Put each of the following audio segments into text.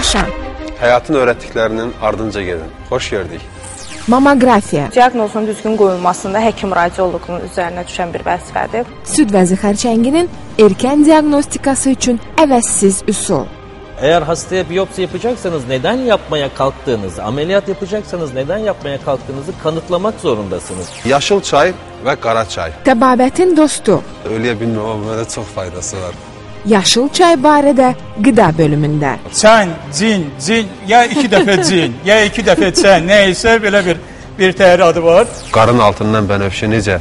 yaşa. Həyatın öyrətdiklərinin ardınca gedin. Xoş gördük. Mamografiya. Diaqnozun düzgün qoyulmasında həkim radioloqunun üzərinə düşən bir vəzifədir. Süd vəzi xərçənginin erkən diaqnostikası üçün əvəzsiz üsul. Eğer hastaya biyopsi yapacaksanız neden yapmaya kalktığınızı, ameliyat yapacaksanız neden yapmaya kalktığınızı kanıtlamak zorundasınız. Yaşıl çay və qara çay. Təbabətin dostu. Ölüyə bilmirəm, amma mənə çox faydası var. Yaşıl çay barədə qida bölümündə. Çən, cin, cin, ya iki dəfə cin, ya iki dəfə çən, nə isə belə bir təhər adı var. Qarın altından bənövşə necə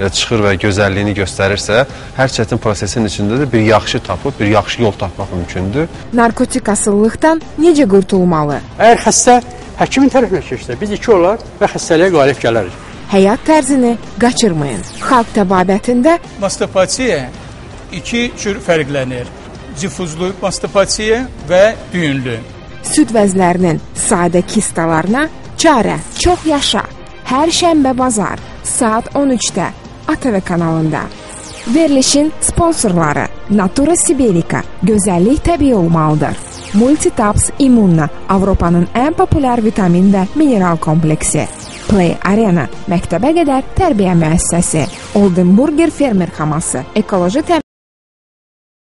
çıxır və gözəlliyini göstərirsə, hər çətin prosesin içində də bir yaxşı tapıb, bir yaxşı yol tapmaq mümkündür. Narkotik asılılıqdan necə qurtulmalı? Əgər xəstə həkimin tərəfinə keçsə, biz iki olar və xəstəliyə qalib gələrik. Həyat tərzini qaçırmayın. Xalq təbabətində mastopatiya iki cür fərqlənir. Difuzlu mastopatiya və düyünlü. Süd vəzlərinin sadə kistalarına çarə. Çox yaşa. Hər şənbə bazar saat 13-də ATV kanalında. Verilişin sponsorları Natura Siberica, gözəllik təbii olmalıdır. Multitabs Immunna, Avropanın ən populyar vitamin və mineral kompleksi. Play Arena, məktəbə qədər tərbiyə müəssisəsi. Oldenburger fermer xaması, ekoloji təmizlik.